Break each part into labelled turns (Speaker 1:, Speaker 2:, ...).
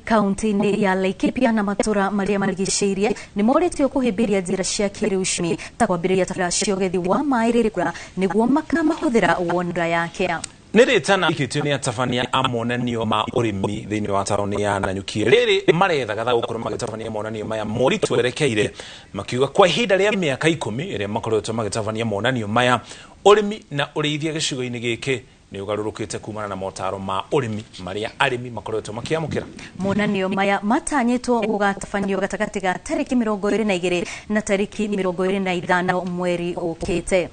Speaker 1: Kaunti-inĩ ya Laikipia na matũra marĩa marigicĩirie nĩ morĩtio kũhĩmbĩria njĩra cia kĩrĩu cia ta kwambĩrĩria tabarĩra cia ũgethi wa maĩ rĩrĩ kura nĩguo makamahũthĩra wona mbura yakĩa.
Speaker 2: Nĩ rĩtana ikĩtio nĩ atabania a monanio ma ũrĩmi thĩinĩ wa taũni ya Nanyuki. Rĩrĩ marethagatha gũkorwo magĩtabania monanio maya mweri twerekeire, makiuga kwa ihinda rĩa mĩaka 10 ĩrĩa makoretwo magĩtabania monanio maya, ũrĩmi na ũrĩithia gĩcigo-inĩ gĩkĩ nĩ ũgarũrũkĩte kumana na motaro ma ũrĩmi marĩa arĩmi makoretwo makĩamũkĩra.
Speaker 1: Monanio maya matanyĩtwo gũgatabanio gatagatĩ ga tarĩki 22 na tarĩki 25 mweri ũkĩte.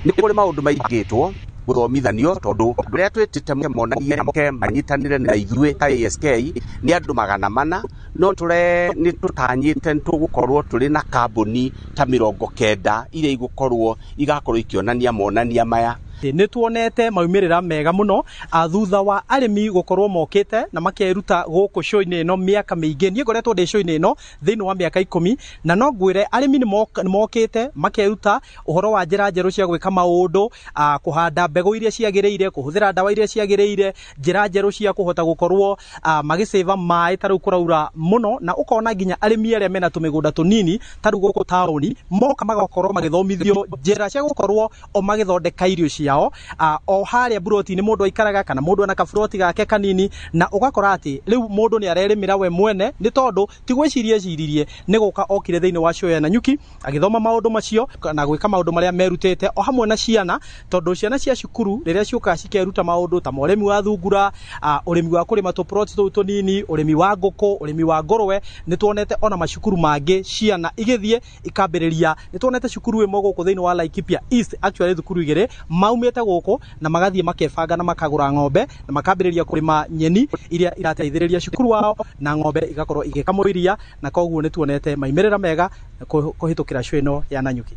Speaker 3: Nĩ kũrĩ maũndũ maingĩtwo gũthomithanio tondũ rĩrĩa twĩtĩte monanie moke manyitanĩre na ithuĩ ta ASK nĩ andũ 400, no tũre nĩ tũtanyĩte tũgũkorwo tũrĩ na kambuni ta 90 iria igũkorwo igakorwo ikĩonania monania maya.
Speaker 4: Nĩ tuonete maumĩrĩra mega mũno thutha wa arĩmi gũkorwo mokĩte na makeruta gũkũ show-inĩ ĩno mĩaka mĩingĩ. Niĩ ngoretwo ndĩ show-inĩ ĩno thĩinĩ wa mĩaka 10, na no ngwĩre arĩmi nĩ mokĩte makeruta ũhoro wa njĩra njerũ cia gwĩka maũndũ, kũhanda mbegũ iria ciagĩrĩire, kũhũthĩra ndawa iria ciagĩrĩire, njĩra njerũ cia kũhota gũkorwo magĩcĩva maĩ ta rĩu kũraura mũno, na ũkona nginya arĩmi arĩa mena tũmĩgũnda tũnini ta rĩu gũkũ taũni moka magakorwo magĩthomithio njĩra cia gũkorwo o magĩthondeka irio ciao o harĩa mburoti-inĩ mũndũ aikaraga kana mũndũ ena kaburoti gake kanini, na ũgakora atĩ rĩu mũndũ nĩ arerĩmĩra we mwene nĩ tondũ ti gwĩciria eciririe, nĩ gũka okire thĩinĩ wa show ya Nanyuki agĩthoma maũndũ macio na gwĩka maũndũ marĩa merutĩte o hamwe na ciana, tondũ ciana cia cukuru rĩrĩa ciũkaga cikeruta maũndũ ta ũrĩmi wa thungura, ũrĩmi wa kũrĩma tũploti tũu tũnini, ũrĩmi wa ngũkũ, ũrĩmi wa ngũrwe. Nĩ tuonete ona macukuru mangĩ ciana igĩthiĩ ikambĩrĩria. Nĩ tuonete cukuru ĩmwe gũkũ thĩinĩ wa Laikipia East, actually thukuru igĩrĩ maumĩte gũkũ na magathiĩ makebanga na makagũra ng'ombe na makambĩrĩria kũrĩma nyeni iria irateithĩrĩria cukuru wao, na ng'ombe igakorwo igĩkamwo iria, na koguo nĩ tuonete maumĩrĩra mega kũhĩtũkĩra show ĩno ya Nanyuki.